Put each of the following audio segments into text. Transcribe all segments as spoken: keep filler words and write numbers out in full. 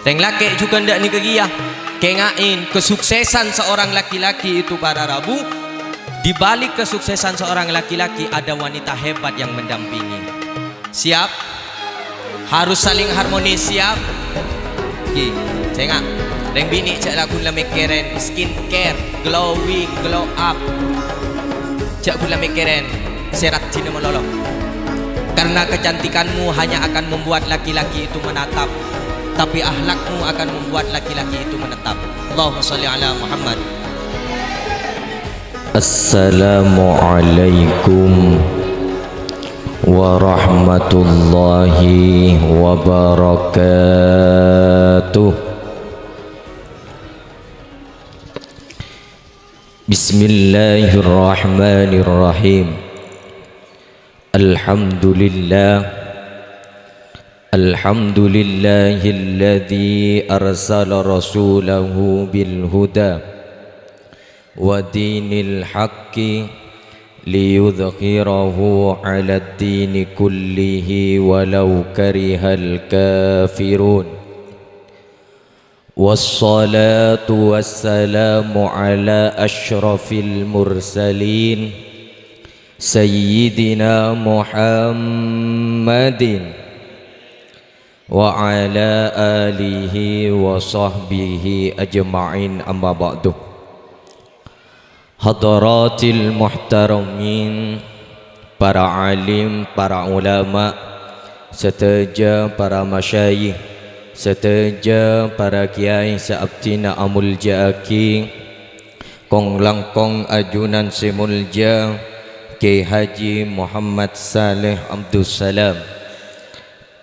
Rèng lakè' jhughân dâ' nèka kèya. Kènga'è, kesuksesan seorang laki-laki itu para rabu, di balik kesuksesan seorang laki-laki ada wanita hebat yang mendampingi. Siap? Harus saling harmonis, siap? Ghi, sènga'. Rèng binè' jhâ' lagghu la mèkkèrèn skincare, glowing, glow up. Jhâ' ghulâ mèkkèrèn sè raddhinna malolo. Karena kecantikanmu hanya akan membuat laki-laki itu menatap, tapi akhlakmu akan membuat laki-laki itu menetap. Allahumma shalli ala Muhammad. Assalamualaikum warahmatullahi wabarakatuh. Bismillahirrahmanirrahim. Alhamdulillah. Alhamdulillahilladzi arsala rasulahu bil huda wa dinil haqqi liyudhhirahu 'alad dini kullihi walau karihal kafirun. Wassalatu wassalamu ala asyrafil mursalin, Sayyidina Muhammadin wa ala alihi wa sahbihi ajma'in, amma ba'du. Hadaratil muhtaramin, para alim, para ulama, sadhâjâ para masyayikh, sadhâjâ para kèyaè sè abdhina amoljâ'aghi, kong-langkong ajunan sè moljâ, Kèyaè Haji Muhammad Saleh Abdussalam.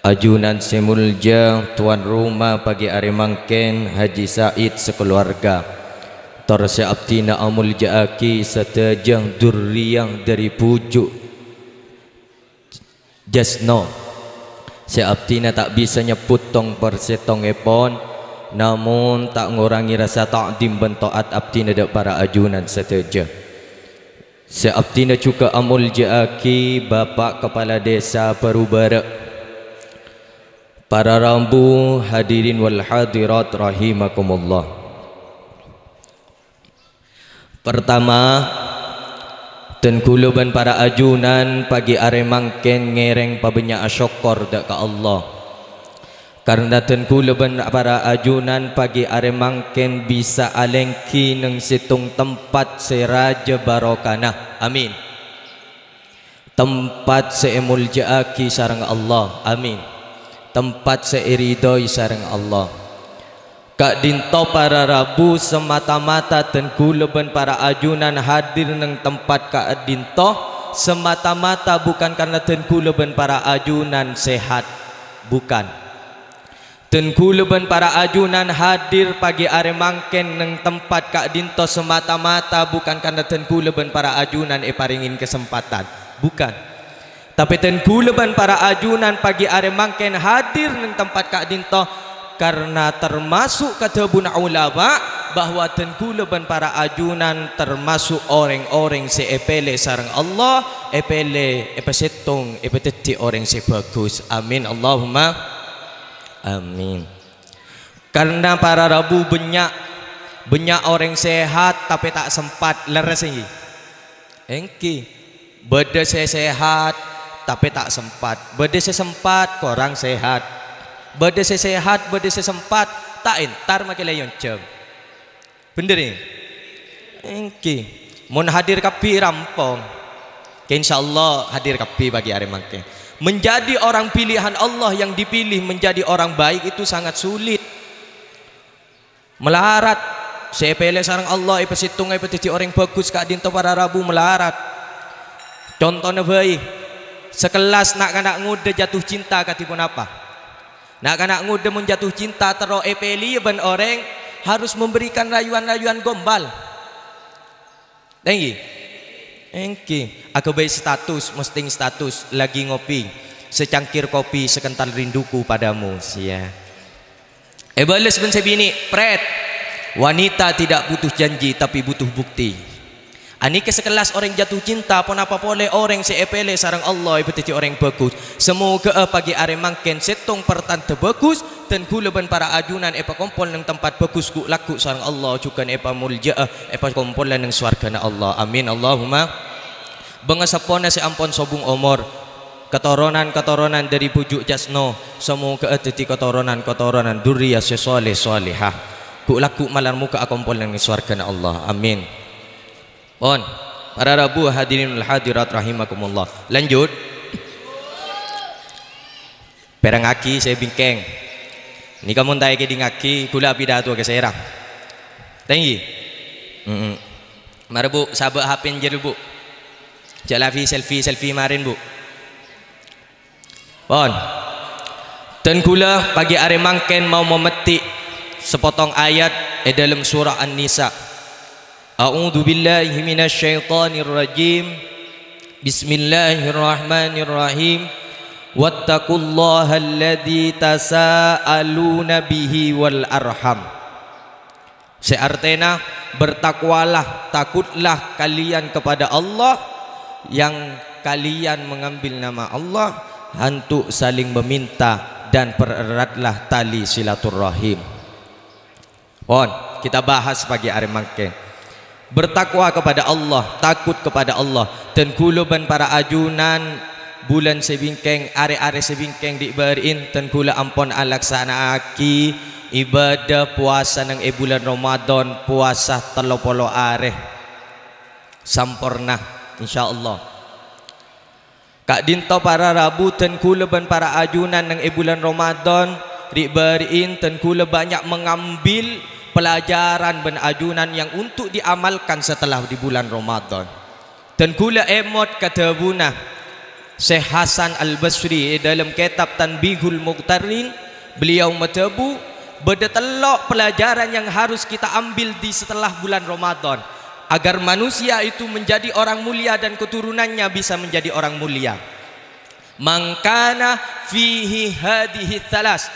Ajunan sè moljâ, tuan roma pagi arè mangkèn Haji Said sakalowarga, tor sè abdhina amoljâ'aghi sadhâjâ durriyah dâri bhuju' Jasno, sè abdhina ta' bisa nyebbhut tong-persèttongngèpon, namong ta' ngorangè rasa ta'dhim bân ta'at abdhina dâ' para ajunan sadhâjâ. Sè abdhina jhughân amoljâ'aghi Bapa' Kapala Dhisa Bhârubârâ'. Para rabu, hadirin wal hadirat rahimakumullah. Partama, dân kaulâ bân para ajunan pagi arè mangkèn ngèrèng pabânnya'an sokkor dâ' ka Allah. Karna dân kaulâ bân para ajunan pagi arè mangkèn bisa alèngghi neng sèttong tempat sè rajâ barokana. Amin. Tempat sè èmoljâ'aghi sareng Allah. Amin. Tempat sè èridhoi sareng Allah. Ka'dinto para rabu, semata-mata dân kaulâ bân para ajunan hadir neng tempat ka'dinto, semata-mata bukan karna dân kaulâ bân para ajunan sehat. Bukan. Dân kaulâ bân para ajunan hadir pagi arè mangkèn neng tempat ka'dinto semata-mata bukan karna dân kaulâ bân para ajunan èparèngè kasempatan. Bukan. Tapè dân kaulâ bân para ajunan pagi arè mangkèn hadir neng tempat ka'dinto karna termasuk kadhâbuna ulama bahwa dân kaulâ bân para ajunan termasuk orèng-orèng sè èpèlè sareng Allah, èpèlè, èpasèttong, èpadhâddhi orèng sè bhâghus. Amin. Allahumma amin. Karna para rabu bânnya', bânnya' orèng sehat tapè ta' sempat, lerres ènggi? Ènggi. Bâdâ sè sehat tapè ta' sempat, bâdâ sè sempat korang sehat, bâdâ sè sehat, bâdâ sè sempat, ta' entar makè lèyonjhâng. Bhender, ya? Ènggi. Mon hadir kabbhi rampong. Kè, insyaallah hadir kabbhi pagi arè mangkèn. Menjadi orang pilihan Allah yang dipilih menjadi orang baik itu sangat sulit. Malarat. Sè èpèlè sareng Allah, èpasèttong, èpadhâddhi orèng bhâghus ka'dinto para rabu malarat. Contona bhâi, sakellas na'-kana' ngodâ jatuh cinta kadhi ponapa? Na'-kana' ngodâ mon jatuh cinta terro èpèlèya bân orèng harus memberikan rayuan-rayuan gombal. Ènggi? Ènggi. Aghâbây status, posting status, lagi ngopi. Secangkir kopi, sekental rinduku padamu. Sia. Èbâles bân sè binè', pret. Wanita tidak butuh janji, tapi butuh bukti. Anèka sakellas orèng jatuh cinta, ponapa polè orèng sè èpèlè sareng Allah èpadhâddhi orèng bhâghus. Samoghâ'â pagi arè mangkèn sèttong partanda bhâghus, dân ghulâ bân para ajunan èpakompol neng tempat bhâghus ghu'-lagghu' sareng Allah, jhughân èpamoljâ'â, èpakompolâ neng sowarghâna Allah. Amin, Allahumma. Bângaseppona sè ampon sobung omor, katoronan-katoronan dhâri bhuju' Jasno, samoghâ'â dhâddhi katoronan-katoronan durriyah sè sholeh sholehah. Ghu'-lagghu' malar moghâ akompol neng sowarghâna Allah. Amin. Pon, para rabu hadirin wal hadirat rahimakumullah. Lanjut. Pèrengngaghi sè bingkèng. Nèka mon ta' èkèdingngaghi, ghulâ apidato ka sèra. Tèngghi. Mm-mm. Mara, Bu, sabâ' H P-na jârèya, Bu. Jhâ' lafi selfie-selfie marèn, Bu. Pon. Dân ghulâ pagi arè mangkèn mau mamèttè' sapotong ayat è dâlem surah An-Nisa. A'udzu billahi minasyaitonir rajim. Bismillahirrahmanirrahim. Wattaqullaha alladzi tasaaluna bihi wal arham. Sè artèna, bertakwalah, takutlah kalian kepada Allah yang kalian mengambil nama Allah untuk saling meminta dan pereratlah tali silaturrahim. Pon, kita bahas pagi arè mangkèn. Bertakwa kepada Allah, takut kepada Allah. Dân ghulâ bân para ajunan, bulân sè bingkèng, arè-arè sè bingkèng dhi' bâri'in, dân ghulâ ampon alaksana'aghi ibadah powasa neng è bulân Ramadan, powasa tello polo arè. Samporna, insyaallah. Ka'dinto para rabu dân ghulâ bân para ajunan neng è bulân Ramadan, dhi' bâri'in dân ghulâ bânnya' mengambil pelajaran bân ajunan yang untuk diamalkan setelah di bulan Ramadan. Dân ghulâ èmot ka dhâbuna Syekh Hasan Al-Basri è dâlem kètab Tanbihul Mughtarrin, beliau madhâbu, bâdâ tello' pelajaran yang harus kita ambil di setelah bulan Ramadan, agar manusia itu menjadi orang mulia dan keturunannya bisa menjadi orang mulia. "Man kana fihi hadhihi tsalas."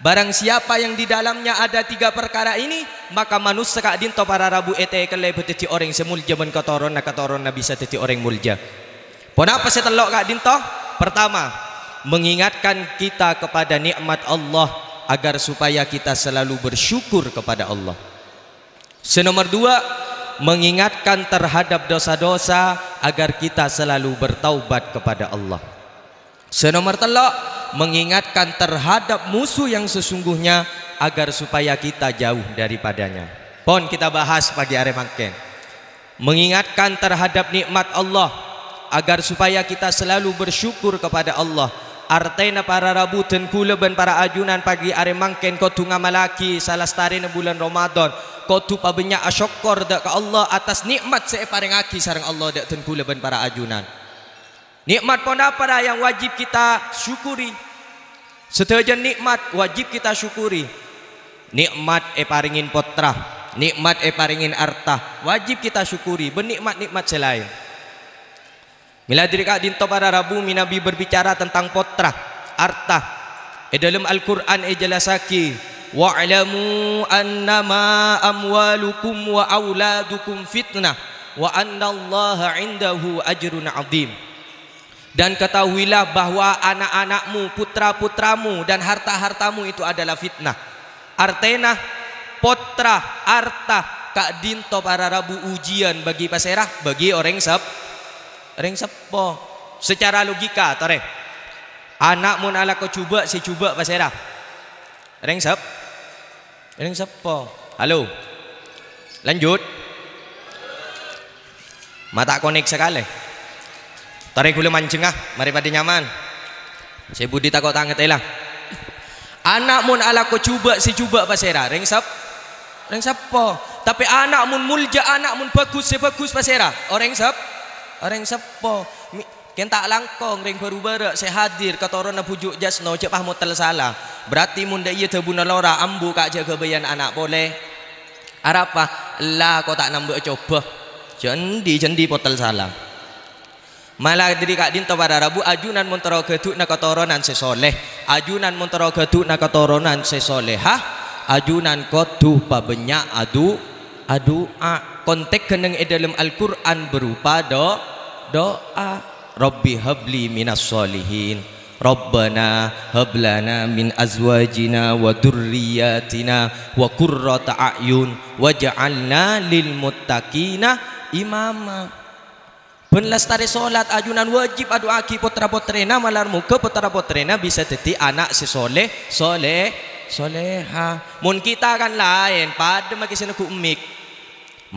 Barang siapa yang di dalamnya ada tiga perkara ini, maka manossa ka'dinto para rabu ètèkèlè bâdâ dhâddhi orèng sè molja bân katoronna-katoronna bisa dhâddhi orèng molja. Ponapa sè tello' ka'dinto? Pertama, mengingatkan kita kepada nikmat Allah agar supaya kita selalu bersyukur kepada Allah. Sè nomor dua, mengingatkan terhadap dosa-dosa agar kita selalu bertaubat kepada Allah. Sè nomor tello', mengingatkan terhadap musuh yang sesungguhnya agar supaya kita jauh daripadanya. Pon kita bahas pagi arè mangkèn. Mengingatkan terhadap nikmat Allah agar supaya kita selalu bersyukur kepada Allah. Artèna para rabu dân ghulâ bân para ajunan pagi arè mangkèn kodhu ngamallaghi salastarèna bulân Ramadan, kodhu pabânnya' asokkor dâ' ka Allah atas nikmat sè èparèngngaghi sareng Allah dâ' dân ghulâ bân para ajunan. Nikmat ponapa ra yang wajib kita syukuri? Sadhâjâna nikmat wajib kita syukuri. Nikmat èparèngè pottra, nikmat èparèngè arta, wajib kita syukuri, bân nikmat-nikmat sè laèn. Mèla dhâri ka'dinto para rabu mènabi berbicara tentang pottra, arta. È dâlem Al-Qur'an èjellassaghi, "Wa'lamu annama amwalukum wa auladukum fitnah, wa annallaha indahu ajrun adzim." Dan ketahuilah bahwa anak-anakmu, putra-putramu, dan harta-hartamu itu adalah fitnah. Artèna, pottra, arta, ka'dinto para rabu ujiân bagi pasèra? Bagi orèng sep-, orèng seppo. Secara logika, torè. Ana' mon alako jhubâ', sè jhubâ' pasèra? Rèng sep-, rèng seppo. Halo. Lanjut. Ma' ta' konek sakalè. Torè ghulâ manjhengnga, marè padâ nyaman. Sè budi tako' ta' ngatèla. Ana' mon alako jhubâ' sè jhubâ' pasèra? Rèng sep-, rèng seppo. Tapè ana' mon molja, ana' mon bhâghus sè bhâghus pasèra? Orèng sep-, orèng seppo. Mi-, Kèng ta' langkong rèng bhâru bârâ' sè hadir, katoronna bhuju' Jasno, jhâ' pas motel sala. Berarti mon dâ' iyâ dhâbuna lora, ambu ka' jhâ' ghâbâyân ana' polè. Arapa? Ella ko' ta' nambâ cobâ. Jhâ' endi-jhâ' endi potel sala. Mala dhâri ka'dinto para rabu, ajunan mon terro ghâdhu'na katoronan sè soleh, ajunan mon terro ghâdhu'na katoronan sè solehah, ajunan kodhu pabânnya' adu-, adu'a. Konteks ghenneng è dâlem Al-Qur'an berupa do-, do'a. "Rabbi habli minas sholihin. Rabbana hablana min azwajina wa dzurriyyatina wa qurrata a'yun waj'alna lil muttaqina imama." Bân lastarè solat, ajunan wajib adu'aaghi pottra-pottrèna, malar moghâ pottra-pottrèna bisa dhâddhi ana' sè soleh, soleh, soleha. Mon kita kan laèn, padâ makè sè neggu' mik.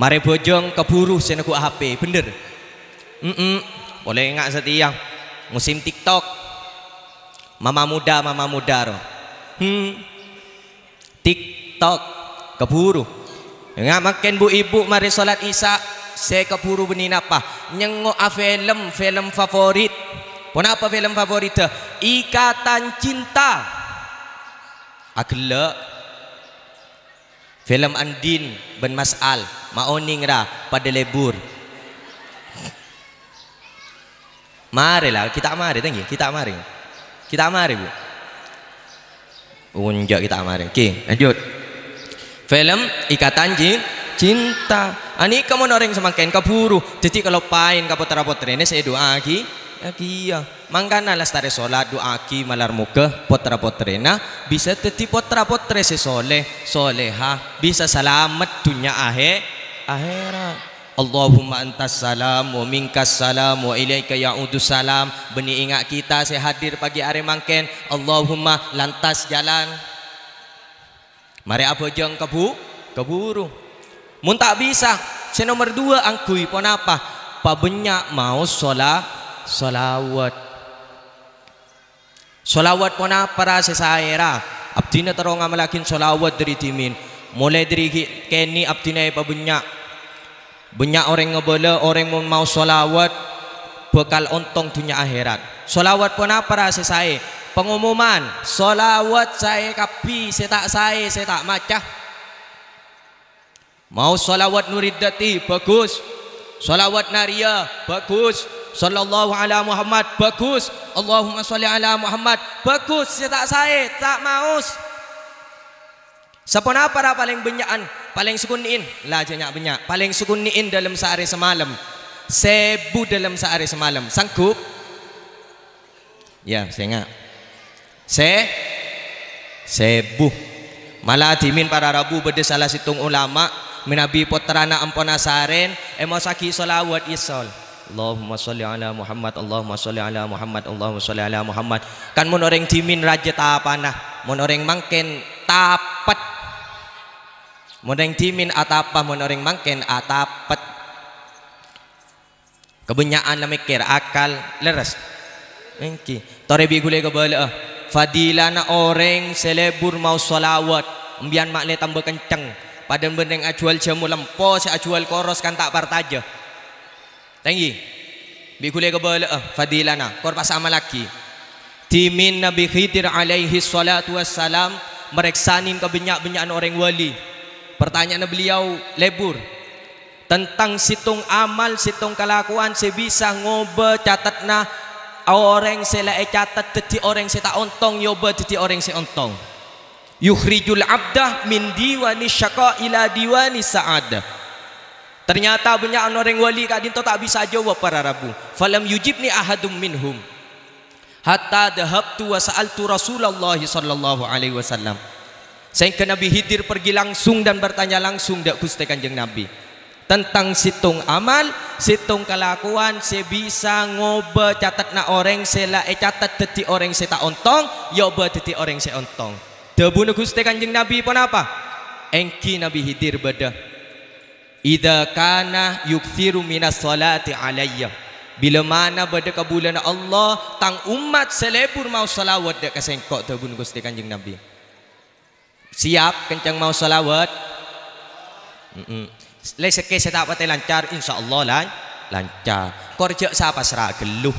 Marè bhâjâng kabhuru sè neggu' H P, bhender? Mm-mm. Polè enga' satèya. Musim TikTok. Mama muda, mama muda, ro. Hmm. TikTok. Kabhuru. Enga' mangkèn bu-ibu marè solat Isya, sè kabhuru bânnè napa? Nyengngo'a film, film favorit. Ponapa film favorit? Ikatan Cinta. Aghellâ'. Film Andin bân Mas Al, ma' onèng ra padâ lebur. Marè la, kita marè, tèngghi, kita marè. Kita marè, Bu. Enjâ' kita marè. Oke, lanjut. Film Ikatan Cin-, Cinta. Anèka mon orèng samangkèn kabhuru. Dhâddhi kaloppaèn ka pottra-pottrèna sè èdu'aaghi, aghiyâ. Mangkana lastarè solat, du'aaghi malar moghâ pottra-pottrèna bisa dhâddhi pottra-pottrè sè soleh, soleha, bisa salamet dhunnya ahè-, ahèrat. Allahumma antas salam wa minkas salam wa ilaika ya'udus salam. Bânnè enga' kita sè hadir pagi arè mangkèn. Allahumma lantas jalan. Marè abhâjâng kabhu-, kabhuru. Mon ta' bisa, sè nomer duwâ' angghuy ponapa? Pabânnya' maos sola-, solawat. Solawat ponapa ra sè saè ra? Abdhina terro ngamallaghi solawat dhâri dhimèn. Molaè dhâri ghi-, kènè' abdhina èpabânnya'. Bânnya' orèng ngabâlâ, orèng mon maos solawat bhâkal ontong dhunnya ahèrat. Solawat ponapa ra sè saè? Pangomoman, solawat saè kabbhi, sè ta' saè, sè ta' maca. Maos solawat Nuriddati, bagus. Solawat Nariyah, bagus. Sallallahu ala Muhammad, bagus. Allahumma sholli ala Muhammad, bagus. Sè ta' saè, ta' maos. Saponapa ra palèng bânnya'an? Palèng sakonè'èn. La, jhâ' nya'-bânnya'. Palèng sakonè'èn dâlem saarè samalem. Sèbu dâlem saarè samalem. Sanggup? Ya, sènga'. Sè-, sèbu. Mala dhimèn para rabu bâdâ sala sèttong ulama, manabi pottrana ampon asarèn, èmaosaghi sholawat, ya, sol. Allahumma sholli ala Muhammad, Allahumma sholli ala Muhammad, Allahumma sholli ala Muhammad. Kan mon orèng dhimèn rajâ tapana, mon orèng mangkèn tapet. Mon orèng dhimèn atapa, mon orèng mangkèn atapet. Kabânnya'an la mèkkèr, akal lerres. Èngghi. Torè bi' ghulâ kabâlâ'â. Fadilana orèng sè lebur maos sholawat, embiyan ma'lè tamba kenceng. Padâ bân rèng ajhuwâl jhâmo lempo sè ajhuwâl koros kan ta' partajâ. Tèngghi. Bi' ghulâ kabâlâ'â fadilana, kor pas amallaghi. Dhimèn Nabi Khidir alaihi sholatu wassalam marèksanè kabânnya'-bânnya'an orèng wali. Pertanyaanna beliau lebur tentang sèttong amal, sèttong kalakowan sè bisa ngobâ cateddhâ orèng sè la ècatet dhâddhi orèng sè ta' ontong, èobâ dhâddhi orèng sè ontong. Yukhrijul abda min diwani syaqa ila diwani sa'adah. Ternyata bânnya'an orèng wali ka'dinto ta' bisa ajâwâb para rabu. Falam yujibni ahadum minhum. Hatta dhahabtu wa sa'altu Rasulullah sallallahu alaihi wasallam. Sehingga Nabi Khidir pergi langsung dan bertanya langsung dâ' Ghustè Kanjeng Nabi. Tentang sèttong amal, sèttong kalakowan sè bisa ngobâ cateddhâ orèng sè la ècatet dhâddhi orèng sè ta' ontong, èobâ dhâddhi orèng sè ontong. Dhâbuna Ghustè Kanjeng Nabi ponapa? Èngghi Nabi Khidir bâdâ. "Idza kana yukthiru minas sholati alayya." Bilamana bâdâ kabulâna Allah, tang ommat sè lebur maos sholawat dâ' ka sèngko', dhâbuna Ghustè Kanjeng Nabi. Siap kenceng maos sholawat? Mm-mm. Lèsekkè sè ta' patè lancar, insyaallah lan-, lancar. Kor jhâ' sa pasra ghâllu.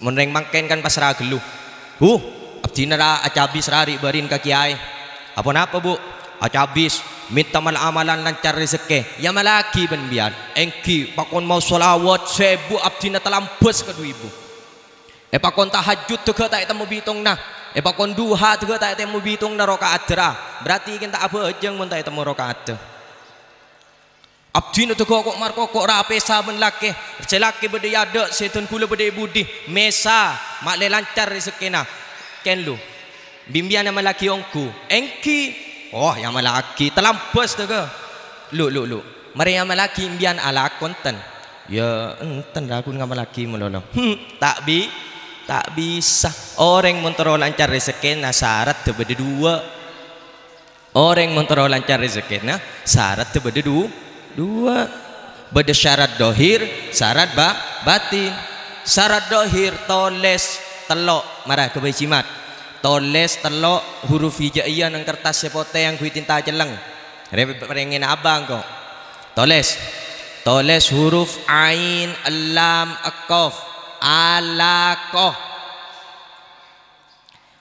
Mon rèng mangkèn kan pasra ghâllu. "Bu, abdhina ra acabis ra ri'-bâri'en ka kèyaè." "Aponapa, Bu?" "Acabis, mènta mal-amalan lancar rèsekkè." "Èamallaghi bân biyan." "Èngghi, pakon maos sholawat sèbu abdhina talambâs ka du èbu." Èpakon tahajjud dâgghâ' ta' ètemmo bitongnga. Èpakon duha dâgghâ' ta' ètemmo bitongnga raka'atta ra. Berarti kèng ta' abhâjâng mon ta' ètemmo raka'atta. Abdhina teggu' ko' markoko' ra apèsa bân lakè. Sè lakè bâdâ è adâ', sè dân ghulâ bâdâ è budi. Mèsa, ma'lè lancar rejekkèna. Kèn lu. Bi' empèyan èamallaghi ongghu. Èngghi. Oh, èamallaghi. Talambâs teggu'. Lu, lu, lu. Marè èamallaghi empèyan alako enten. Yâ, enten ra ghun ngamallaghi malolo. Hmm, ta' bi-, ta' bisa. Orèng mon terro lancar rejekkèna saraddhâ bâdâ duwâ'. Orèng mon terro lancar rejekkèna, saraddhâ bâdâ du-, duwâ'. Bâdâ syarat dhohir, syarat ba-, batin. Syarat dhohir, tolès tello', mara ghâbây jimat. Tolès tello' huruf hijaiyah neng kertas sè potè angghuy tinta celleng. Rè-, rèngèna abang ko'. Tolès. Tolès huruf ain, lam, qaf. Alako.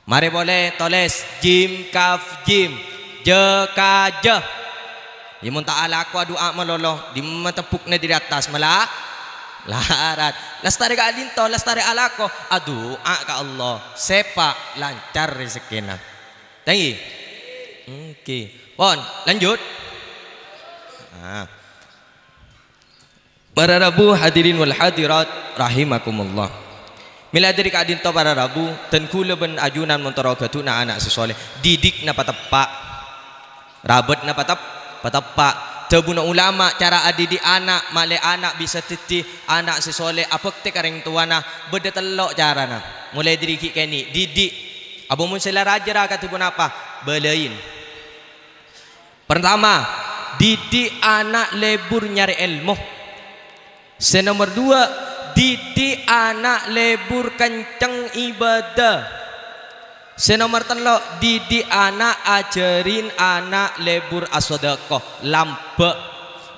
Marè polè, tolès, jim, kaf, jim, jâ, ka, jâ. Yâ, mon ta' alako adu'a malolo, dimma tebbhukna dâri attas mala-, larat. Lastarè ka'dinto, lastarè alako, adu'a ka Allah, sèpa' lancar rejekkèna. Tangghi? Èngghi. Pon, lanjut. Nah. Para rabu hadirin wal hadirat rahimakumullah. Mèla dâri ka'dinto para rabu, dân ghulâ bân ajunan mon terro ghâdhuwâna ana' sè soleh, didikna pateppa'. Rabâtna patep-, pateppa'. Dhâbuna ulama, cara adidik ana', ma'lè ana' bisa dhâddhi ana' sè soleh, abhâktè ka rèng towana, bâdâ tello' carana. Molaè dâri ghi' kènè', didik. Apa mon sè la rajâ ra kadhi ponapa? Bâlâi. Pertama, didik ana' lebur nyarè èlmo. Sè nomer duwâ', didik ana' lebur kenceng ibadah. Sè nomer tello', didik ana', ajhârin ana' lebur asadhâkah, lambâ'.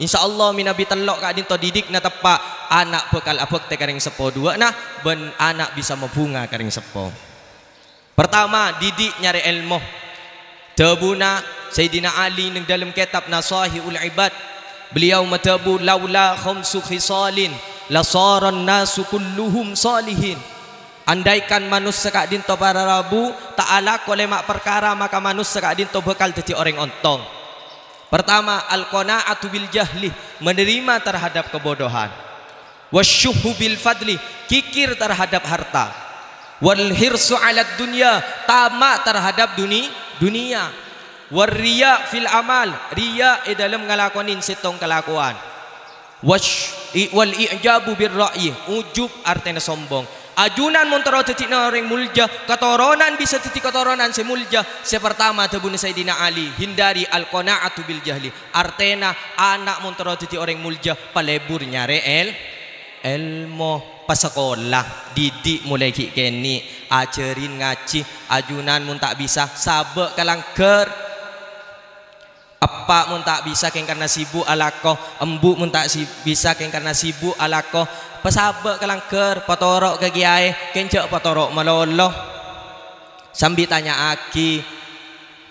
Insyaallah, mènabi tello' ka'dinto didikna teppa', ana' bhâkal abhâktè ka rèng seppo duwâ'na, bân ana' bisa mabhunga ka rèng seppo. Pertama, didik nyarè èlmo. Dhâbuna Sayyidina Ali neng dâlem kètab Nasaihul Ibad, beliau madhâbu, "Laula khamsu khisalin, lasaran nasu kulluhum salihin." Andaikan manossa ka'dinto para rabu ta' alako lèma' parkara, maka manossa ka'dinto bhâkal dhâddhi orèng ontong. Pertama, al-qana'atu bil jahli, menerima terhadap kebodohan. Wasyuhhu bil fadli, kikir terhadap harta. Wal hirsu 'alad dunya, tama' terhadap duni-, dunia. War riya fil amal, riya è dâlem ngalakonè sèttong kalakowan. Wasy-, i-, wal i'jabu bir ra'yi, ujub artèna sombong. Ajunan mon terro dhâddhina orèng molja, katoronan bisa dhâddhi katoronan sè molja. Sè pertama dhâbuna Sayyidina Ali, "Hindari al-qana'atu bil jahli." Artèna, ana' mon terro dhâddhi orèng molja, palebur nyarè èl-, èlmo, pasakola, didik molaè ghi' kènè', ajhârin ngajhi, ajunan mon ta' bisa, sabâ' ka langghâr. Eppa' mon ta' bisa kèng karna sibuk alako, embu' mon ta' si-, bisa kèng karna sibuk alako, pasabâ' ka langghâr, patoro' ka kèyaè, kèng jhâ' patoro' malolo. Sambi tanya'aghi,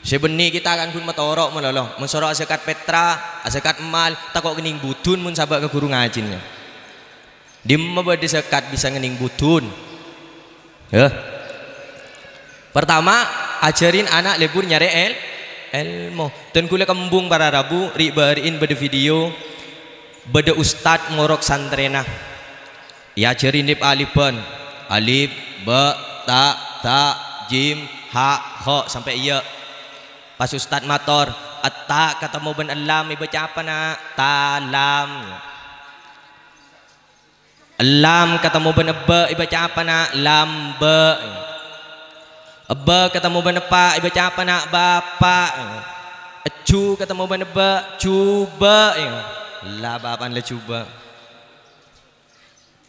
sè bânnè kita kan ghun matoro' malolo. Mon soro azakat petra, azakat emmal, tako' kènèng budun mon sabâ' ka ghuru ngajhina. Dimma bâdâ zakat bisa ngènèng budun? Heh. Pertama, ajhârin ana' lebur nyarè èl-, èlmo. Dân ghulâ kembung para rabu, ri'-bâri'in bâdâ video, bâdâ ustad ngorok santrèna. Èajhâri lip-alipan. Alif, ba, ta, dha, jim, ha, kha, sampè' iyâ. Pas ustad mator, "Etta katemmo bân ellam èbâca apa, Na'?" "Talam." "Ellam katemmo bân ebba' èbâca apa, Na'?" "Lamba'." "Ebba' katemmo bân eppa' èbâca apa, Na'?" "Bapa'." "Ejju katemmo bân ebba'?" "Juba'." "La bapa'na la juba'."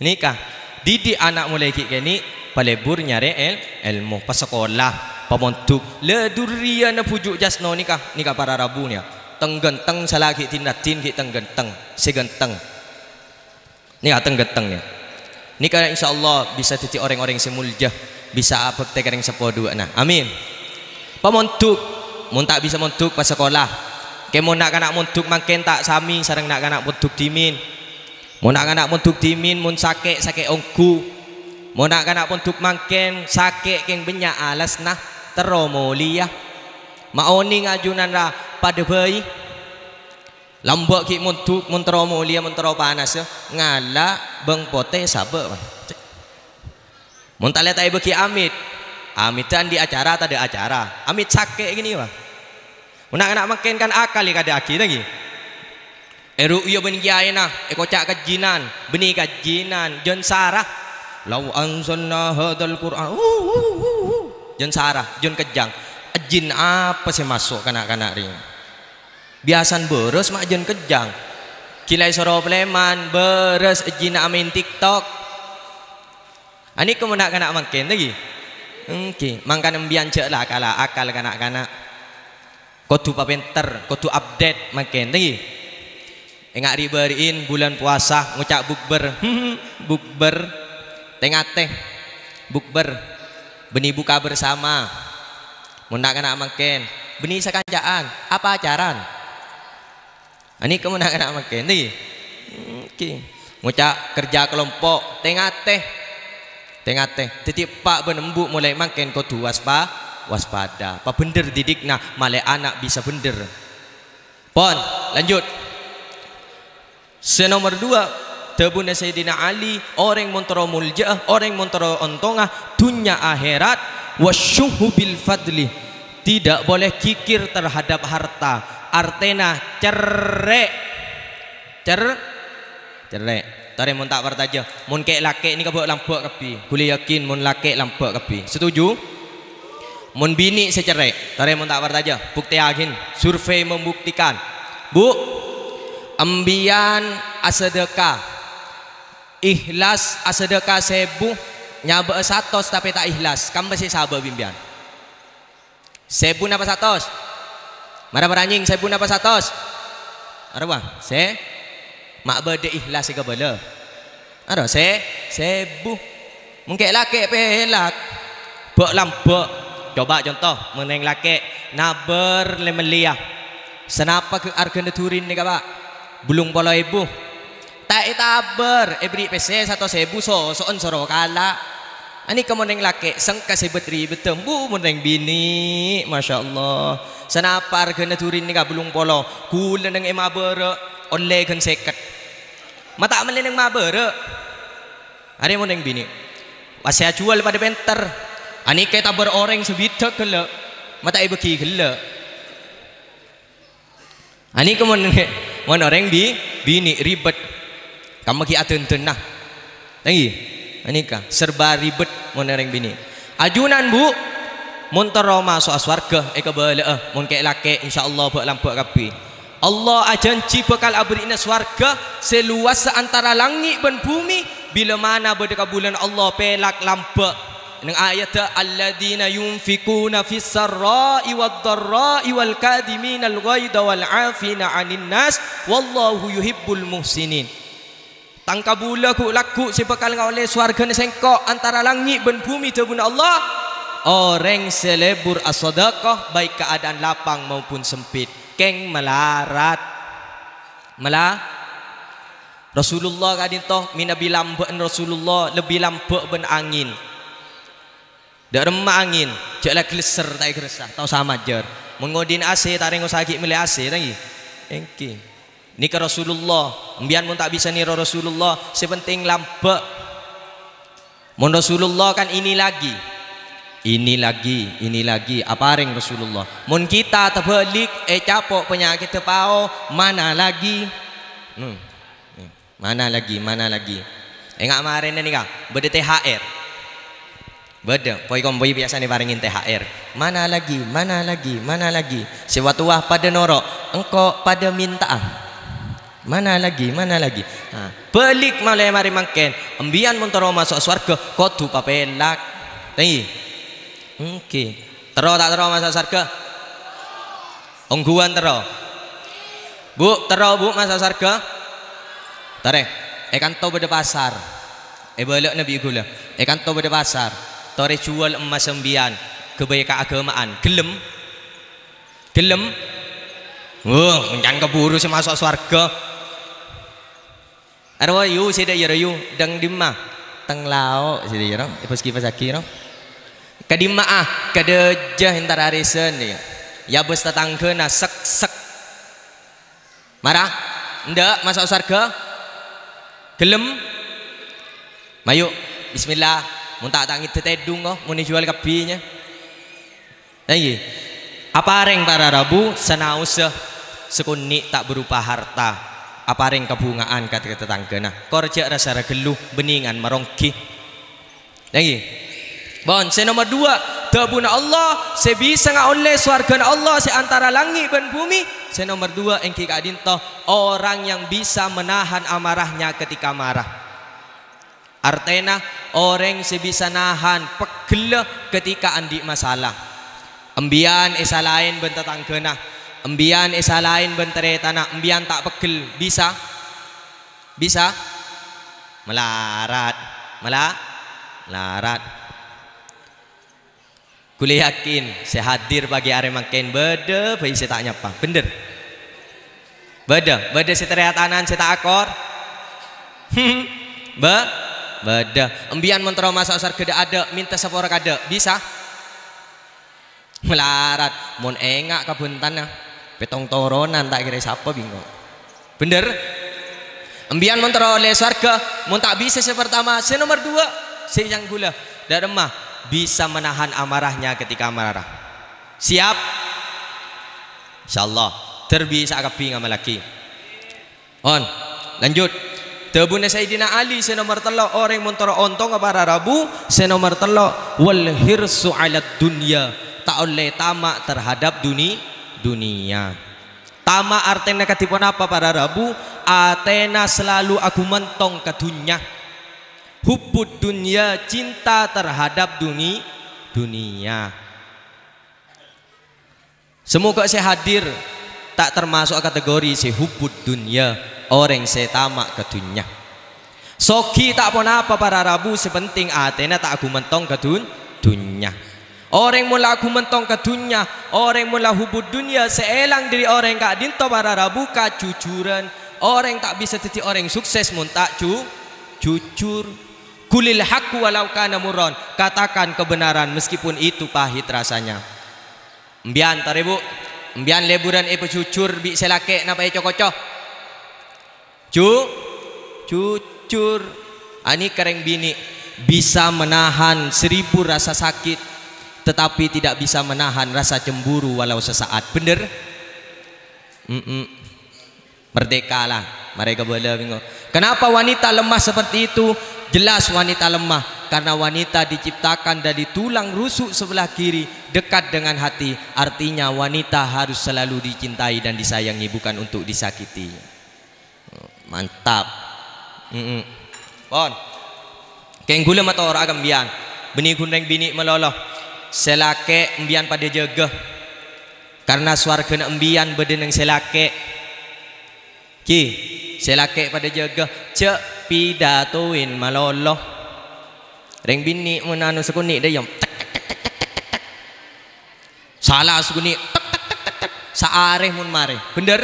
Nèka, didik ana' molaè ghi' kènè', palebur nyarè èl-, èlmo, pasakola, pamondhuk. La duriyana bhuju' Jasno nèka, nèka para rabu nèka. Teng-ghânteng sala ghi' din-raddhin ghi' teng-ghânteng, sè ghânteng. Nèka teng-ghânteng nèka. Nèka insyaallah bisa dhâddhi orèng-orèng sè molja, bisa abhâktè ka rèng seppo duwâ'na. Amin. Pamondhuk, mon ta' bisa mondhuk, pasakola. Kè mon na'-kana' mondhuk mangkèn ta' samè sareng na'-kana' mondhuk dhimèn. Mon na'-kana' mondhuk dhimèn, mon sakè', sakè' ongghu. Mon na'-kana' mondhuk mangkèn, sakè' kèng bânnya' alasna, terro molèya. Ma' onèng ajunan ra padâ bhâi. Lambâ' ghi' mondhuk, mon terro molèya, mon terro panassa, ngala' bâng potè sabâ', Pak. Mon talè ta' èbâghi amit, amit ta' andi' acara, tadâ' acara. Amit sakè' ghânèka, Pak. Mon na'-kana' mangkèn kan akal èkadâ'aghi, ta' ghi? Èru'ya bân kiyaèna, èkoca' kajhinan, bânnè kajhinan, jân sara. "Lau anzalna hadzal Qur'an," hu, hu, hu, hu. Jân sara, jân kejjhâng. Jin apa sè maso' ka na'-kana' rèya? Biyasana bârâs ma' jân kejjhâng. Ghi' la èsoro palèman, bârâs jinna' amaèn TikTok. Anèka mon na'-kana' mangkèn, ta' ghi? Èngghi, mangkana embiyân jhâ' la kala akal ka na'-kana'. Kodhu papènter, kodhu update mangkèn, ta' ghi? Ènga' ri'-bâri'in bulân powasa ngoca' bukber. Bukber. Tè-ngatè. Bukber. Bânnè buka bersama. Mon na'-kana' mangkèn, bânnè sakanca'an, apa acaran? Anèka mon na'-kana' mangkèn, ta' ghi? Èngghi. Ngoca' kerja kelompok, tè-ngatè. Tè-ngatè. Dhâddhi eppa' bân embu' molaè mangkèn kodhu waspa-, waspada. Pabhendher didikna, malè ana' bisa bhendher. Pon, lanjut. Sè nomer duwâ', dhâbuna Sayyidina Ali, orèng mon terro moljâ'â, orèng mon terro ontongnga, dhunnya akhèrat, "Wasyuhhu bil fadli." Tidak boleh kikir terhadap harta. Artèna cerrè'. Cer-, cerrè'. Torè mon ta' parcajâ, mon kè'-lakè' nèka bâ'-lambâ' kabbhi. Ghulâ yakin mon lakè' lambâ' kabbhi. Setuju? Mon binè' sè cerrè', torè mon ta' parcajâ, buktèyaghin, survei membuktikan. Bu, embiyân asadâka, ihlas asadâka sèbu, nyabâ'â satos tapè ta' ihlas, kamma sè sabâ' bi' embiyân? Sèbu napa satos? Mara paranyèng, sèbu napa satos? Arowa, sè ma' bâdâ ihlas sè kabâlâ. Aro sè sèbu. Mon kè'-lakè' pèlak. Bâ'-lambâ'. Coba conto, mon rèng lakè' nabâr lè-mellèya. Sanapa ghi arghâna durin nèka, Pak? Bâllung polo èbu. Ta' ètabâr, èberri' pèssè satos èbu, soso'en soro kala'. Anèka mon rèng lakè', sengka sè bât-ribâddhâ, bu, mon rèng binè', masyaallah. Sanapa arghâna durin nèka bâllung polo, ghulâ neng èmabârâ', ollè ghân sèket. Ma' ta' mellè neng mabârâ'. Arè mon rèng binè'. Pas sè ajhuwâl padâ pènter. Anèka ètabâr orèng sè bidhâk ghellâ', ma' ta' èbâghi ghellâ'. Anèka mon, mon orèng bi-, binè' ribet. Kamma ghi' adhândhâna. Ta' ghi? Anèka serba ribet mon orèng binè'. Ajunan, Bu, mon terro maso'a sowarghâ èkabâlâ'â, mon kè'-lakè', insyaallah bâ'-lambâ' kabbhi. Allah ajhânjhi bhâkal abherri'na sowarghâ sè lowassa antara langngè' bân bhumè, bilâ mana bâdâ kabulâna Allah pèlak lambâ'. Neng ayatta, "Alladzina yunfikuna fis sarra'i wad dharra'i wal kadhiminal ghaidha wal 'afina 'anin nas, wallahu yuhibbul muhsinin." Tang kabulâ ghu'-lagghu' sè bhâkal ngaollè sowarghâna sèngko' antara langngè' bân bhumè, dhâbuna Allah, orèng sè lebur asadâkah, baik keadaan lapang maupun sempit. Kèng malarat. Mala-, Rasulullah ka'dinto mènabi lambâ'na Rasulullah lebbi lambâ' bân angèn. Dâ' remma angèn, jhâ' la glesser ta' ègressa, tao samajâr. Mon ngodina A C, ta' rèng osa ghi' mellè A C, ta' ghi? Èngghi. Nèka Rasulullah, embiyân mon ta' bisa nèro Rasulullah, sè pentèng lambâ'. Mon Rasulullah kan ini lagi. Ini lagi, ini lagi, aparèng Rasulullah. Mon kita tabhâlik, ècapo' panyakèddhâ pao, mana lagi? Hmm. Mana lagi, mana lagi? Ènga' marèna nèka, bâdâ T H R. Bâdâ, poi-kompoi biyasana èparèngè T H R. Mana lagi, mana lagi, mana lagi? Sè wa-towa padâ noro', engko' padâ mènta'a. Mana lagi, mana lagi? Ha, bâlik malè marè mangkèn. Embiyân mon terro maso' sowarghâ, kodhu papèlak. Ta' ghi? Èngghi. Terro ta' terro maso' sowarghâ? Ongghuwân terro. Bu, terro, Bu, maso' sowarghâ? Torè, è kanto bâdâ pasar. È bâlâ'na bi' ghulâ. È kanto bâdâ pasar. Torè jhuwâl emmas sampèyan, ghâbây kaagâma'an. Ghellem? Ghellem? Wah, ngoncan kabhuru sè maso' sowarghâ. Arwah, yu, sè dâ' iyâ, yu, dâng dimma? Teng lao', sè dâ' iyâ, ro? Èpas-kipas aghi, ro? Ka dimma'a? Ka dâjâ èntar arèsan, yâ. Yâ, bâs tatangghâna, sek-sek. Mara? Endâ', maso' sowarghâ? Ghellem? Mayu, bismillah. Mon ta' ta' ngèdhâ tèdung, ko, mon èjuwâl kabbhi, nya. Ènggi. Aparèng para rabu sanaossa sakonè' ta' berupa harta. Aparèng kabhunga'an ka tatangghâna. Kor jhâ' ra-sara ghâllu, bhennèngan maronggi. Ènggi. Pon, sè nomer duwâ', dhâbuna Allah, sè bisa ngaollè sowarghâna Allah sè antara langngè' bân bhumè. Sè nomer duwâ' ènggi ka'dinto, orang yang bisa menahan amarahnya ketika marah. Artèna, orèng sè bisa nahan pegghellâ ketika andi' masalah. Embiyân èsalaè bân tatangghâna, embiyân èsalaè bân tarètanna, embiyân ta' pegghel, bisa? Bisa? Malarat. Mala-, malarat. Ghulâ yakin, sè hadir pagi arè mangkèn bâdâ bhâi sè ta' nyapa. Bhender? Bâdâ, bâdâ sè tarètanna sè ta' akor? Bâ-, bâdâ. Embiyân mon terro maso' sowarghâ dâ'-adâ', mènta sapora kadâ', bisa? Malarat, mon enga' ka bhuntanna, pètto' toronan ta' kèra sapa bingo. Bhender? Embiyân mon terro ollè sowarghâ, mon ta' bisa sè partama, sè nomer duwâ', sè yang ghulâ, dâ' remma bisa menahan amarahnya ketika marah. Siap? Insyaallah, dhârbhi sakabbhi ngamallaghi. On, lanjut. Dhâbuna Sayyidina Ali sè nomer tello', orèng mon terro ontongnga para rabu, sè nomer tello', "Wal hirsu 'alad dunya," ta' ollè tama' terhadap duni-, dunia. Tama' artèna kadhi ponapa para rabu? Atèna salalu aghumantong ka dunnya. Hubbud dunya, cinta terhadap duni-, dunia. Samoghâ sè hadir ta' tamaso' kategori sè hubbud dunya, orèng sè tama' ka dunnya. Soghi ta' ponapa para rabu, sè penting atèna ta' aghumantong ka dun-, dunnya. Orèng mon la aghumantong ka dunnya, orèng mon la hubbud dunya, sè èlang dâri orèng ka'dinto para rabu kajujuran. Orèng ta' bisa dhâddhi orèng sukses mon ta' ju-, jujur. "Qulil haqqa walau kana murran," katakan kebenaran meskipun itu pahit rasanya. Embiyân, tarèbu, embiyân lèburân èpajujur bi' sè lakè' napa èco-koco? Ju-, jujur. Anèka rèng binè' bisa menahan seribu rasa sakit, tetapi tidak bisa menahan rasa cemburu walau sesaat. Bhender? Mm-mm. Merdeka lah, marè kabâlâ bingo. Kenapa wanita lemah seperti itu? Jelas wanita lemah, karena wanita diciptakan dari tulang rusuk sebelah kiri, dekat dengan hati. Artinya wanita harus selalu dicintai dan disayangi, bukan untuk disakiti. Mantap. Mm-mm. Pon. Kèng ghulâ mator ka embiyân. Bânnè ghun rèng binè' malolo. Sè lakè' embiyân padâ jâgâ. Karna sowarghâna embiyân bâdâ neng sè lakè'. Ghi, sè lakè' padâ jâgâ, jhâ' pidatowè malolo. Rèng binè' mon anu sakonè' dâ' iyâ, tek, tek, tek, tek, tek, tek. Sala sakonè', tek, tek, tek, tek, tek. Saarè mon marè. Bhender?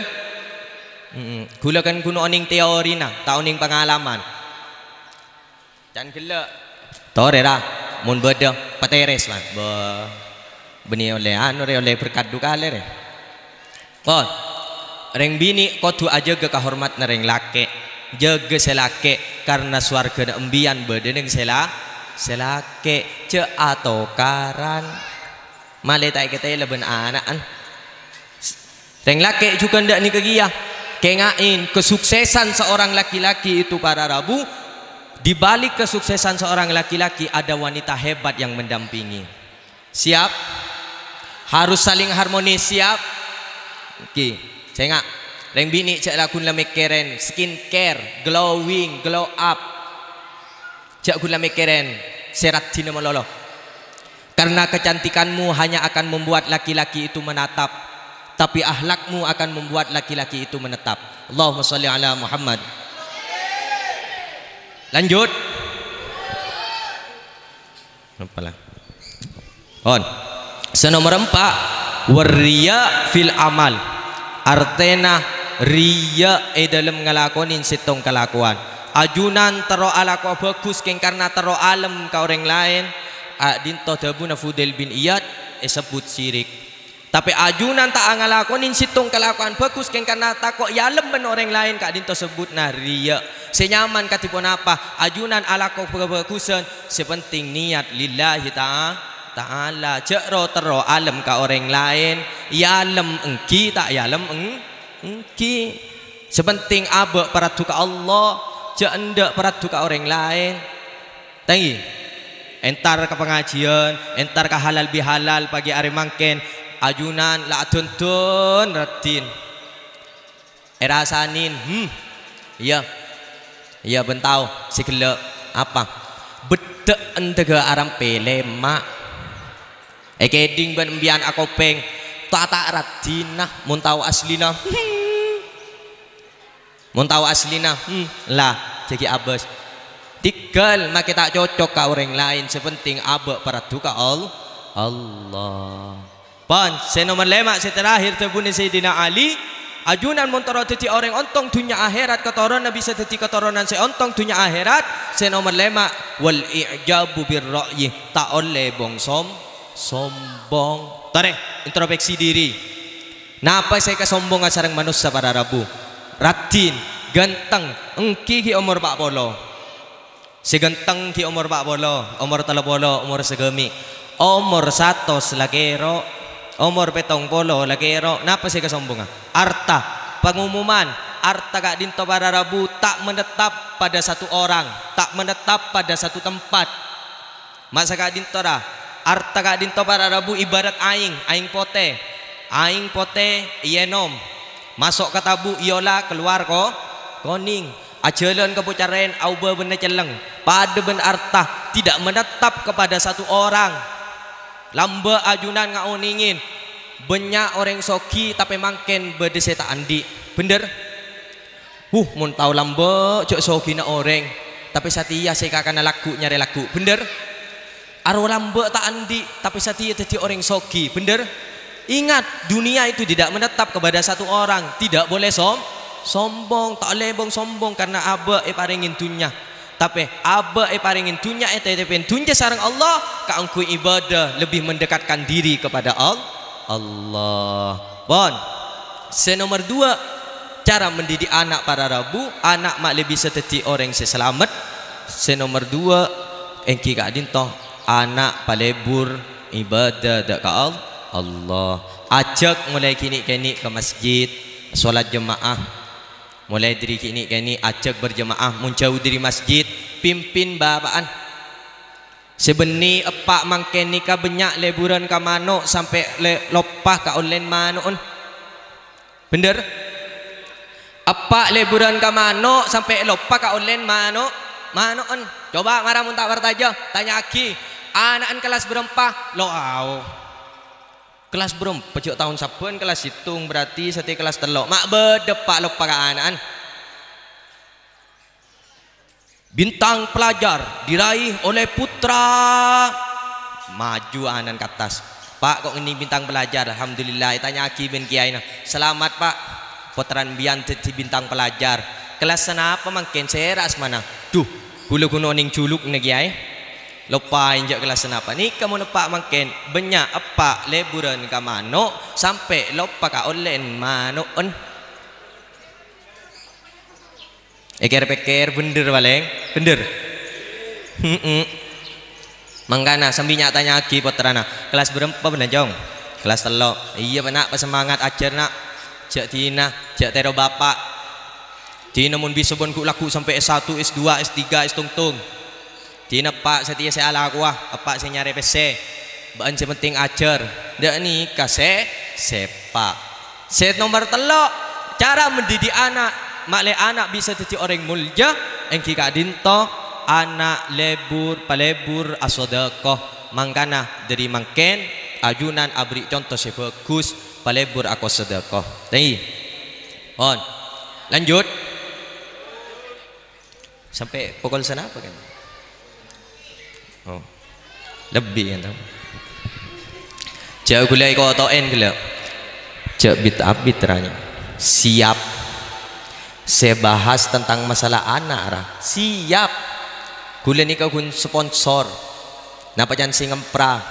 Mm-mm. Ghulâ kan ghun onèng teorina, ta' onèng pangalaman. Can ghellâ'. Torè, ra. Mon bâdâ, patèrès, man. Bâ. Bânnè ollè anu, rè, ollè berkat du kalè, rè. Pon. Rèng binè' kodhu ajâgâ kahormadhânna rèng lakè'. Jâgâ sè lakè', karna sowarghâna embiyân bâdâ neng sè la-, sè lakè'. Jhâ' atokaran. Malè ta' èkatèla bân ana'na. Rèng lakè' jhughân dâ' nèka kèya. Kènga'è, kesuksesan seorang laki-laki itu para rabu, di balik kesuksesan seorang laki-laki ada wanita hebat yang mendampingi. Siap? Harus saling harmonis, siap? Oke, sènga'. Rèng binè' jhâ' laghun la mèkkèrèn skincare, glowing, glow up. Jhâ' ghun la mèkkèrèn sè raddhinna malolo. Karena kecantikanmu hanya akan membuat laki-laki itu menatap, tapi akhlakmu akan membuat laki-laki itu menetap. Allahumma shalli ala Muhammad. Lanjut. Apalah? On. Sè nomer empa', warriya fil amal. Artèna riya è dâlem ngalakonè sèttong kalakowan. Ajunan terro alakowa bhâghus kèng karna terro alem ka orèng laèn. Ka'dinto dhâbuna Fudail bin Iyad èsebbhut syirik. Tapè ajunan ta' ngalakonè sèttong kalakowan bhâghus kèng karna tako' èalem bân orèng laèn, ka'dinto sebbhutna riya'. Sè nyaman kadhi ponapa? Ajunan alako bhâ-, bhâghusan, sè penting niat lillahi ta'a-, ta'ala. Jhâ' ro-terro alem ka orèng laèn, èalem èngghi ta' èalem èng-, èngghi. Sè penting abâ' paradu ka Allah, jhâ' endâ' paradu ka orèng laèn. Tèngghi. Entar ka pangajiân, entar ka halal bihalal pagi arè mangkèn, ajunan la adhândhân raddhin. Èrasanè, hmm. Iyâ. Iyâ, bân tao, sè ghellâ'. Apa? Beddhâ' endâgâ arampè lèma'. Èkèdhing bân embiyan akopèng, ta'-ta' raddhinna, mon tao aslina. Mon tao aslina, hmm, la, jhâ' ghi' abâs. Tèghâl makè ta' cocok ka orèng laèn, sè penting abâ' paradu ka Al-, Allah. Pon, sè nomer lèma', sè terakhir, dhâbuna Sayyidina Ali, ajunan mon terro dhâddhi orèng ontong dhunnya akhèrat, katoronna bisa dhâddhi katoronan sè ontong dhunnya akhèrat, sè nomer lèma', wal i'jabu bir ra'yi, ta' ollè bong-som-, sombong. Torè, introspeksi diri. Napa sè èkasombonga sareng manossa para rabu? Raddhin, ghânteng, èngghi ghi' omor pa' polo. Sè ghânteng ghi' omor pa' polo, omor tello polo, omor sagâmè', omor satos la kèro', omor pèttong polo la kèro'. Napa sè èkasombonga? Arta, pangumuman, arta ka'dinto para rabu ta' menetap pada satu orang, ta' menetap pada satu tempat. Ma' saka'dinto ra, arta ka'dinto para rabu ibarat aèng, aèng potè. Aèng potè èènom, maso' ka tabu' èola, kalowar ko-, konèng. Ajhâlân ka pocarèn aobâ bân cellèng. Padâ bân arta, tidak menetap kepada satu orang. Lambâ' ajunan ngaonèngè, bânnya' orèng soghi, tapè mangkèn bâdâ sè ta' andi'. Bhender? Huh, mon tao lambâ' jhâ' soghina orèng, tapè satèya sè kakana lagghu' nyarè lagghu'. Bhender? Aro lambâ' ta' andi', tapè satèya dhâddhi orèng soghi. Bhender? Ingat, dunia itu tidak menetap kepada satu orang. Tidak boleh som-, sombong. Ta' ollè bong-sombong karna abâ' èparèngè dhunnya. Tapè abâ' èparèngè dhunnya, ètètèpè dhunnya sareng Allah kaangghuy ibadah, lebih mendekatkan diri kepada Al-, Allah. Pon. Sè nomer duwâ', cara mendidik anak para rabu, anak ma'lè bisa dhâddhi orèng sè salamet. Sè nomer duwâ', èngghi ka'dinto, anak palebur ibadah dâ' ka Al-, Allah. Ajhâk molaè ghi' nè'-kènè' ka masjid, sholat jemaah. Molaè dâri ghi' nè'-kènè' ajhâk berjemaah, mon jhâu dâri masjid, pimpin bapa'an. Sè bânnè eppa' mangkèn nèka bânnya' leburan ka mano' sampè' le-, loppa kaollèn mano'en. Bhender? Eppa' leburan ka mano' sampè' loppa kaollèn mano', mano'en. Coba mara mon ta' parcajâ, tanya'aghi, "Ana'en kellas bârâmpa?" "Lo' ao." "Kellas bârâmpa?" "Jhâ' taon sabbhân kellas sèttong, berarti satèya kellas tello'." Ma' bâdâ eppa' loppa ka ana'en. Bintang pelajar diraih oleh putra. Maju ana'en ka attas. "Pak, kok ngènè bintang pelajar?" "Alhamdulillah, ètanya'aghi bân kiyaèna." "Selamat, Pak. Pottrana bi'en dhâddhi bintang pelajar." "Kellas sanapa mangkèn? Sèra asmana?" "Duh, kaulâ ghun onèng julukna, Kiyaè." "Loppaè jhâ' kellas sanapa." "Nèka mon eppa' mangkèn, bânnya' eppa' leburan ka mano' sampè' loppa kaollèn mano'en." Èkèr-pèkkèr bhender palèng, bhender. Heeh. Mangkana sambi nya'-tanya'aghi pottrana, "Kellas bârâmpa bâ'na, Cong?" "Kellas tello'." "Iyâ, Pa', Na', pasemangat ajhâr, Na'. Jhâ' dina, jhâ' tèro Bapa'. Dina mon bisa bân ghu'-lagghu' sampè' S satu, S dua, S tiga, èstongtong." "Dina, Eppa', satèya sè alakowa, Eppa' sè nyarè pèssè. Bâ'en sè penting ajhâr." Dâ' nèka sè, sè Eppa'. Sè nomer tello', cara mendidik anak, ma'lè ana' bisa dhâddhi orèng molja, èngghi ka'dinto, ana' lebur, palebur, asadâkah. Mangkana, dâri mangkèn, ajunan aberri' conto sè bhâghus, palebur akosadâkah. Tèngghi. Pon. Lanjut. Sampè' pokol sanapa, kan? Oh. Lebbi, kan, tao? Jhâ' ghulâ èkoto'è, ghulâ. Jhâ' bit-abit, ranya. Siap. Sè bahas tentang masalah ana', ra. Siap. Ghulâ nèka ghun sponsor. Napa can sè ngempra?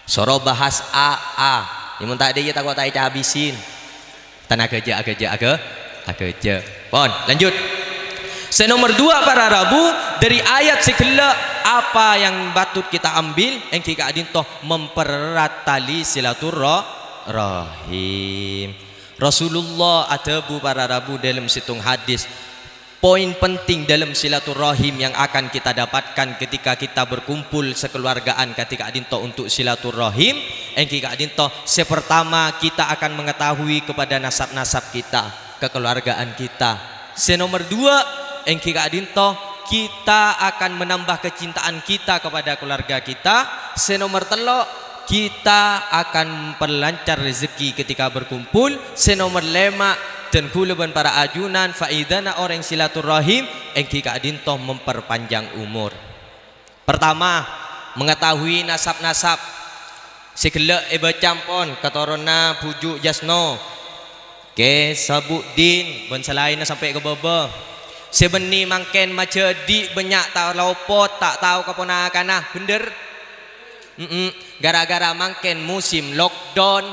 Soro bahas A A. Yâ, mon ta' dâ' iyâ tako' ta' ècabisin. Tan aghâjâ, aghâjâ, aghâ-, aghâjâ. Pon, lanjut. Sè nomer dua, para rabu, dâri ayat sè ghellâ', apa yang patut kita ambil? Èngghi ka'dinto mempererat tali silaturra-, rahim. Rasulullah adhâbu, para rabu, dâlem sèttong hadis, poin penting dalam silaturahim yang akan kita dapatkan ketika kita berkumpul sekeluargaan kadhi ka'dinto untuk silaturahim, èngghi ka'dinto, sè pertama, kita akan mengetahui kepada nasab-nasab kita, kekeluargaan kita. Sè nomer dua, èngghi ka'dinto, kita akan menambah kecintaan kita kepada keluarga kita. Sè nomer tello', kita akan memperlancar rezeki ketika berkumpul. Sè nomer lèma', dân kaulâ bân para ajunan, faèdana orèng silaturahim èngghi ka'dinto memperpanjang umur. Pertama, mengetahui nasab-nasab. Sè ghellâ' èbâca ampon, katoronna Bhuju' Jasno. Kè Sabuddin, bân salaènna sampè' ka bâbâ. Sè bânnè mangkèn majâdi' bânnya' ta' lopot, ta' tao kaponakanna, bhender? Mm-mm. Gara-gara mangkèn musim lockdown.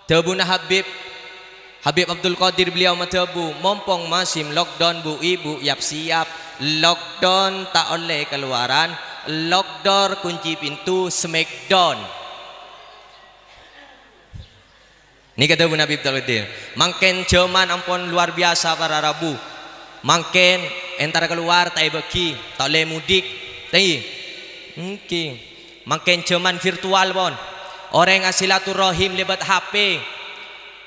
Dhâbuna Habib, Habib Abdul Qadir, beliau madhâbu, "Mompong musim lockdown, Bu, Ibu, yap-siyap. Lockdown ta' ollè kaluaran, lockdown kunci pintu, smackdown." Nèka dhâbuna Habib Abdul Qadir. Mangkèn jhâman ampon luar biasa, para rabu. Mangkèn entar kalowar ta' èbâghi, ta' ollè mudik. Ta' iyâ? Èngghi. Mangkèn jhâman virtual, pon. Orèng asilaturahim lèbât H P.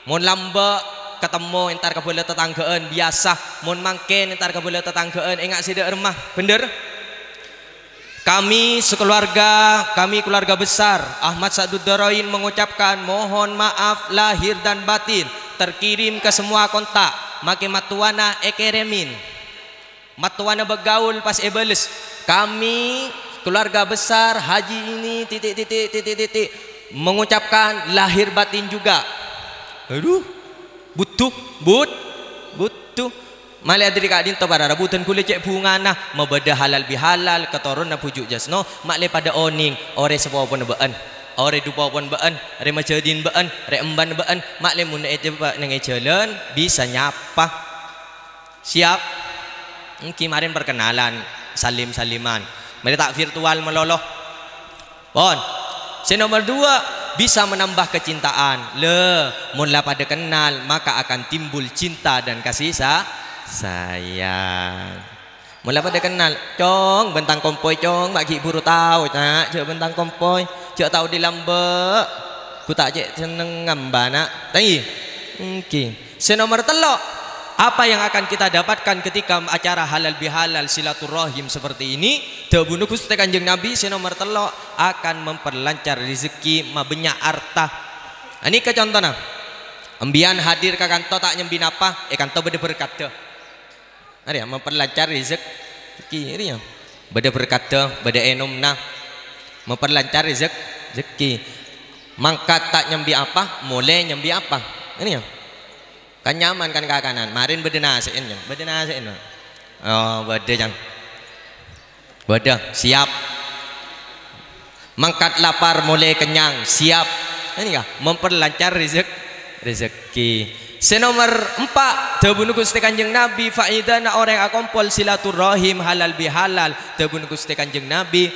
Mon lambâ' katemmo entar kabâlâ tatangghâ'ân biyasa. Mon mangkèn entar kabâlâ tatangghâ'ân, enga' sè dâ' remma. Bhender? Kami sekeluarga, kami keluarga besar Ahmad Sa'dud Darain mengucapkan mohon maaf lahir dan batin, terkirim ke semua kontak, makè mattowana èkèrèmè. Mattowana bâgaul pas èbâles. Kami, keluarga besar Haji ini, titik, titik, titik, titik, mengucapkan lahir batin juga. Aduh, butuh, but, butuh. Malè adhâri ka'dinto para rabu dân kaulâ cè' bhungana, mabâdâ halal bihalal, katoronna Bhuju' Jasno, malè padâ onèng, orè sapopona bâ'ân, orè dupopona bâ'ân, rè majâdina bâ'ân, rè embana bâ'ân, malè mon èjhâpa' neng è jhâlân, bisa nyapa. Siap? Èngghi marèn perkenalan, salim-saliman. Malè ta' virtual malolo. Pon. Sè nomer dua, bisa menambah kecintaan. Lè, mon la padâ kennal, maka akan timbul cinta dan kasih sa-, sayang. Mon la padâ kennal, "Cong, bân tang kompoy, Cong, ma' ghi' buru tao, ca', jhâ' bân tang kompoy, jhâ' tao dâri lambâ', ghu ta' cè' senneng ngambâna." Ta' iyâ? Èngghi. Sè nomer tello', apa yang akan kita dapatkan ketika acara halal bihalal silaturahim seperti ini? Dhâbuna Ghustè Kanjeng Nabi, sè nomer tello', akan memperlancar rezeki, mabânnya' arta. Anèka contona. Embiyan hadir ka kanto ta' nyambi napa, è kanto bâdâ berkaddhâ. Arèya, memperlancar rezek-, rezeki, arèya. Bâdâ berkaddhâ, bâdâ ènomna. Memperlancar rezek-, rezeki. Mangkat ta' nyambi apa, molè nyambi apa. Arèya. Kan nyaman kan kakanan. Marèn bâdâ nasè'en, Jang. Bâdâ nasè'en, Pak. Oh, bâdâ, Jang. Bâdâ, siap. Mangkat lapar, molè kennyang, siap. Ini ya, memperlancar rezek-, rezeki. Sè nomer empa', dhâbuna Ghustè Kanjeng Nabi, faèdana orèng akompol silaturahim halal bihalal. Dhâbuna Ghustè Kanjeng Nabi,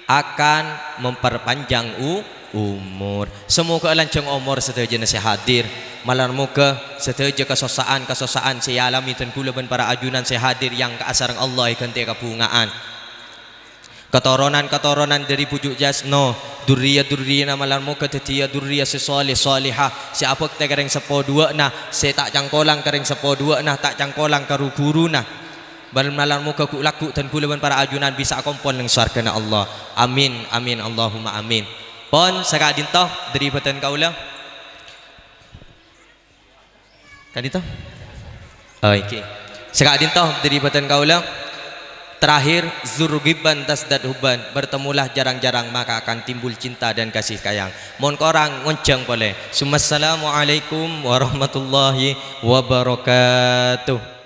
akan memperpanjang u-, umur. Samoghâ lanjhâng omor sadhâjâna sè hadir. Malar moghâ sadhâjâ kasossa'an-kasossa'an sè èalamè dân kaulâ bân para ajunan sè hadir yang ka asareng Allah èghântè kabhunga'an. Katoronan-katoronan dâri Bhuju' Jasno, durriyah-durriyahna malar moghâ dhâddhiyâ durriyah sè shaleh-shalehah, sè abhâktè ka rèng seppo duwâ'na, sè ta' cangkolang ka rèng seppo duwâ'na, ta' cangkolang ka ru-ghuruna. Bân malar moghâ ghu'-lagghu' dân kaulâ bân para ajunan bisa akompol neng sowarghâna Allah. Amin, amin, Allahumma amin. Pon, saka'dinto dâri bhâdhân kaulâ. Ka'dinto? Oh, èngghi. Saka'dinto dâri bhâdhân kaulâ. Terakhir, zur ghibban tazdad hubban. Bertemulah jarang-jarang, maka akan timbul cinta dan kasih sayang. Mon korang, ngonjhâng polè. Summassalamualaikum warahmatullahi wabarakatuh.